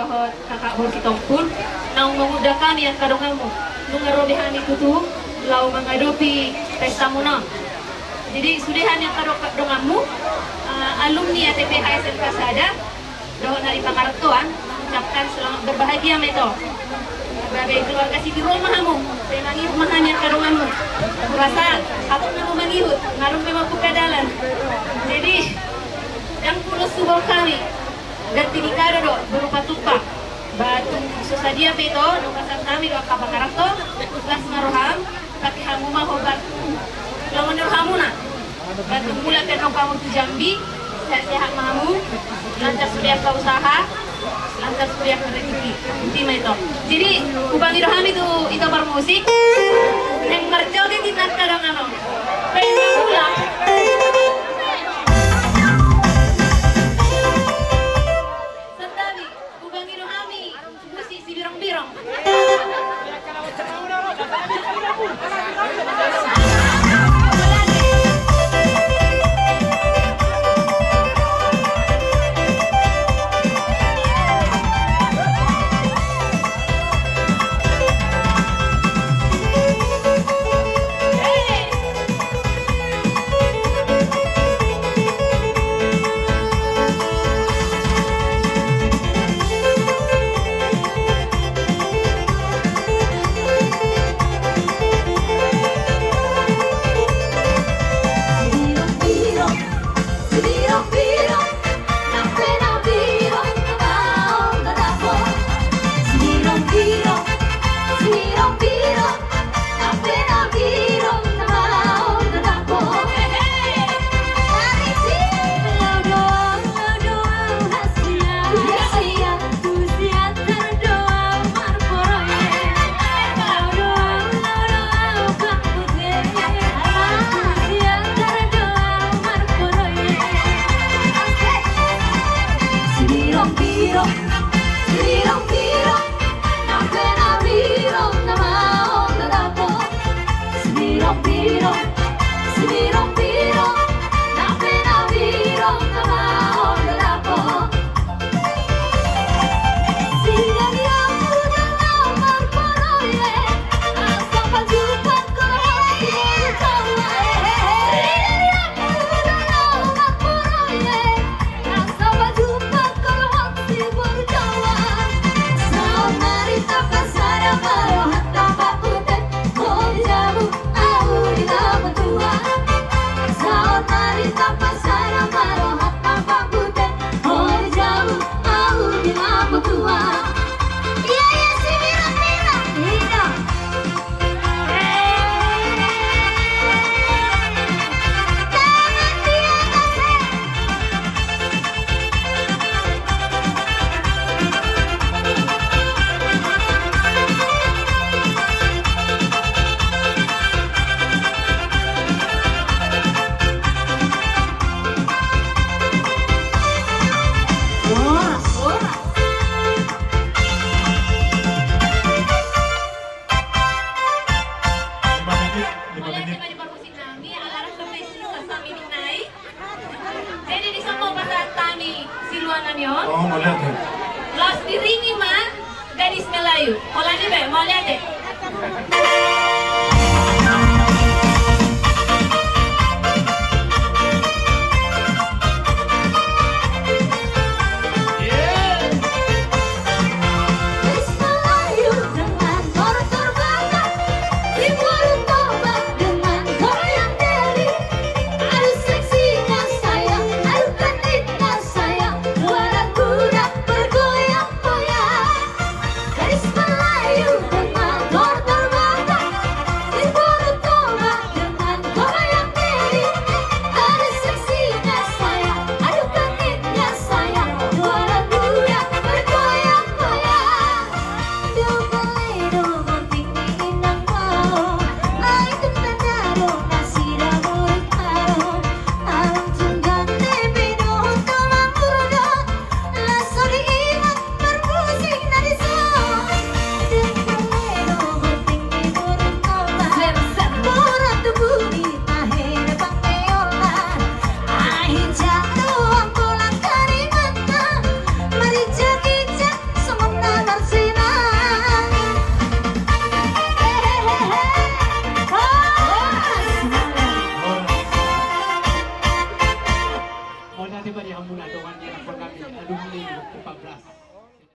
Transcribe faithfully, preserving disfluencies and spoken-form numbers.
Dohot kakak Borsi Tompul, naung mangundang hami angka donganmu, nunga ro be hami tutu laho mangadopi pesta muna on. Jadi sude hami angka do-, donganmu, eh, alumni A T P H S M K sada, dohot na di pangarantoan, mengucapkan selamat berbahagia ma ito. Sebagai keluarga sipir ro ma hamu, sai mangihut ma hami angka donganmu. Hurasa hatop na mangihut, ngarung pe mambuka dalan. Jadi, ndang pola suhut hami ganti ni kado do berupa tumpang. Ba tung so sadia pe ito, nunga sahat hami do angka pangaranto, las ma roham, pake hamu ma hombar. Lomo ni rohamuna. Ba tung mulak pe hamu tu Jambi, sehat-sehat ma hamu, lancar sude angka usaha, lancar sude angka rezeki. Ito ma ito. Jadi, hubangi do hami tu ito parmusik, naeng marjoget hita angka dongan on. Baen ma mula. Santabi, hubangi do hami musik si Birong-birong. Lima menit, lima menit. Nami, ala rasa pe sisa sami ni nai. Jadi, dison ma pasahat hami siluangan on. Oh, mauliate. Laos diiringi ma gadis Melayu. Holan i be, mauliate. Dengan goyang diri, aduh seksinya sayang, aduh cantiknya sayang, dua lagu dah bergoyang-goyang. Gadis Melayu dengan tortor batang, Bari hamuna dongan ni anak kami alumni empat belas.